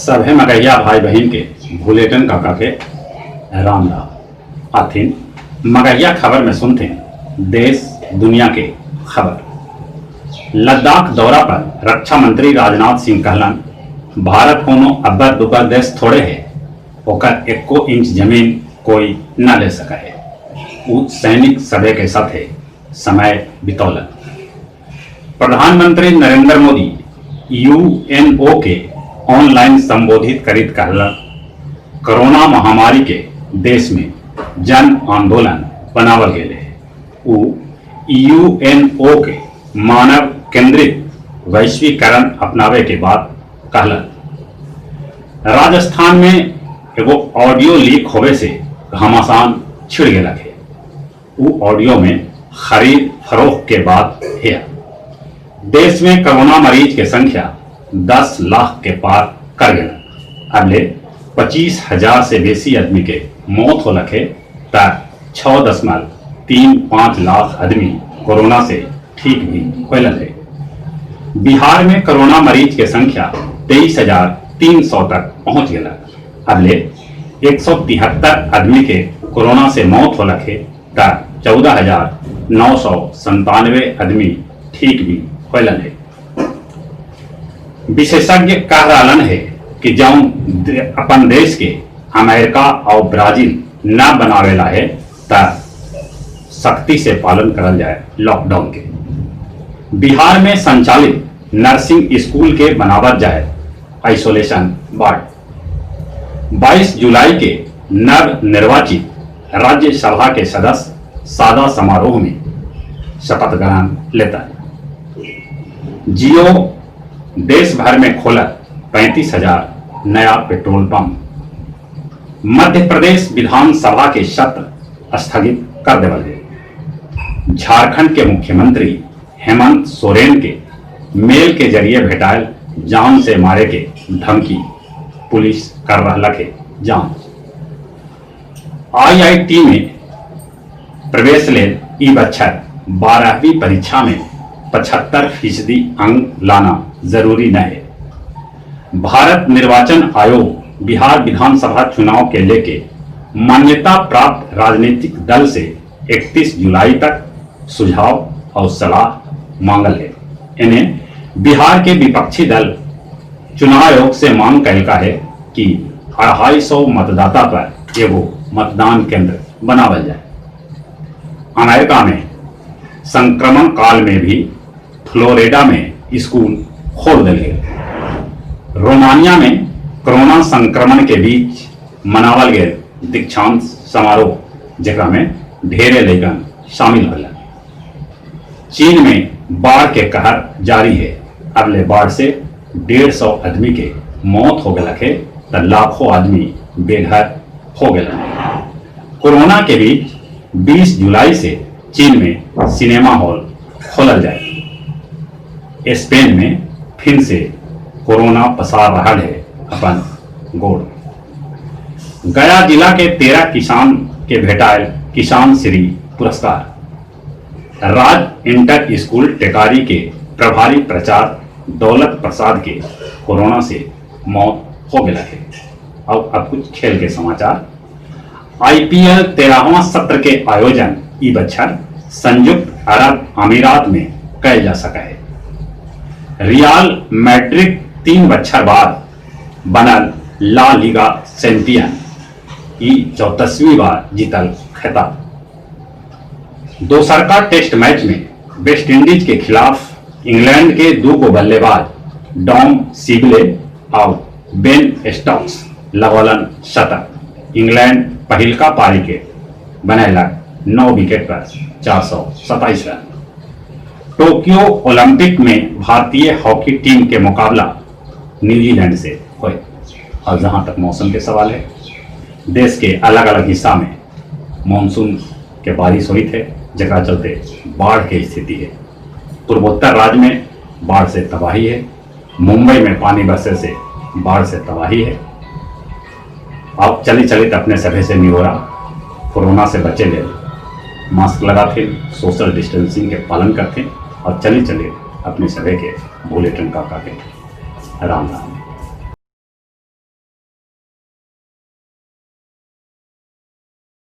सभे मगहिया भाई बहिन के भुलेटन काका के राम राम। आथिन मगहिया खबर में सुनथिन देश दुनिया के खबर। लद्दाख दौरा पर रक्षा मंत्री राजनाथ सिंह कहलन, भारत कोनो अब्बर दुब्बर देश थोड़े हे, ओकर एक्को इंच जमीन कोई न ले सके हे। ऊ सैनिक सभे के साथे समय बितौलन। प्रधानमंत्री नरेंद्र मोदी यूएनओ के ऑनलाइन संबोधित करित कहलन, कोरोना महामारी के देश में जन आंदोलन बनावल गेले हे। ऊ यूएनओ के मानव केंद्रित वैश्वीकरण अपनावे के बात कहलन। राजस्थान में एगो ऑडियो लीक होवे से घमासान छिड़ गेलक हे। ऊ ऑडियो में खरीद फरोख्त के बात हे। देश में कोरोना मरीज के संख्या 10 लाख के पार कर गेलक। अबले 25,000 से बेसी आदमी के मौत होलक हे त 6.35 लाख आदमी कोरोना से ठीक भी होलन हे। बिहार में कोरोना मरीज के संख्या 23,300 तक पहुंच गेलक। अबले 173 आदमी के कोरोना से मौत होलक हे त 14,997 आदमी ठीक भी होलन हे। विशेषज्ञ कह रहलन हे कि जौन अपन देश के अमेरिका और ब्राजील न बनावेला है त सख्ती से पालन करल जाए लॉकडाउन के। बिहार में संचालित नर्सिंग स्कूल के बनावत जाए आइसोलेशन वार्ड। 22 जुलाई के नव निर्वाचित राज्यसभा के सदस्य सादा समारोह में शपथ ग्रहण लेता है। जियो देश भर में खोलत 35,000 नया पेट्रोल पंप। मध्य प्रदेश विधानसभा के सत्र स्थगित कर देवल गए। झारखंड के मुख्यमंत्री हेमंत सोरेन के मेल के जरिए भेटायल जान से मारे के धमकी, पुलिस कर रहलक है जांच। आईआईटी में प्रवेश लेल ई बच्छर 12वीं परीक्षा में 75% अंक लाना जरूरी न है। भारत निर्वाचन आयोग बिहार विधानसभा चुनाव के लेके मान्यता प्राप्त राजनीतिक दल से 31 जुलाई तक सुझाव और सलाह मांगल है। इन्हें बिहार के विपक्षी दल चुनाव आयोग से मांग कैलका है कि 250 मतदाता पर एगो मतदान केंद्र बनावल जाए। अमेरिका में संक्रमण काल में भी फ्लोरिडा में स्कूल खोल दिल गए। रोमानिया में कोरोना संक्रमण के बीच मनावल गए दीक्षांत समारोह, जेकरा में ढेरे लइकन शामिल होलन। चीन में बाढ़ के कहर जारी है। अगले बाढ़ से 150 आदमी के मौत हो गया है त लाखों आदमी बेघर हो गए। कोरोना के बीच 20 जुलाई से चीन में सिनेमा हॉल खोलल जाए। स्पेन में फिर से कोरोना पसार रहा है अपन गोड़। गया जिला के 13 किसान के भेटायल किसान श्री पुरस्कार। राज इंटर स्कूल टेकारी के प्रभारी प्राचार्य दौलत प्रसाद के कोरोना से मौत हो गया है। और अब कुछ खेल के समाचार। आईपीएल 13वां सत्र के आयोजन ई बच्छर संयुक्त अरब अमीरात में कैल जा सका है। रियल मैड्रिड 3 बच्छर बाद बनल ला लीगा चैंपियन, ई 34वीं बार जीतल खिताब। दोसरका टेस्ट मैच में वेस्ट इंडीज के खिलाफ इंग्लैंड के दो गो बल्लेबाज डॉम सिबले और बेन स्टोक्स लगौलन शतक। इंग्लैंड पहिलका पारी के बनैलक 9 विकेट पर 427 रन। टोक्यो ओलंपिक में भारतीय हॉकी टीम के मुकाबला न्यूजीलैंड से हुए। और जहां तक मौसम के सवाल है, देश के अलग अलग हिस्सा में मानसून के बारिश हुई थे, जकरा चलते बाढ़ के स्थिति है। पूर्वोत्तर राज्य में बाढ़ से तबाही है। मुंबई में पानी बरसे से बाढ़ से तबाही है। अब चली चली तो अपने सभे से निहोरा, कोरोना से बचे ले मास्क लगाथे, सोशल डिस्टेंसिंग के पालन करते और चले चले अपने सभे के भोले टंका के राम राम।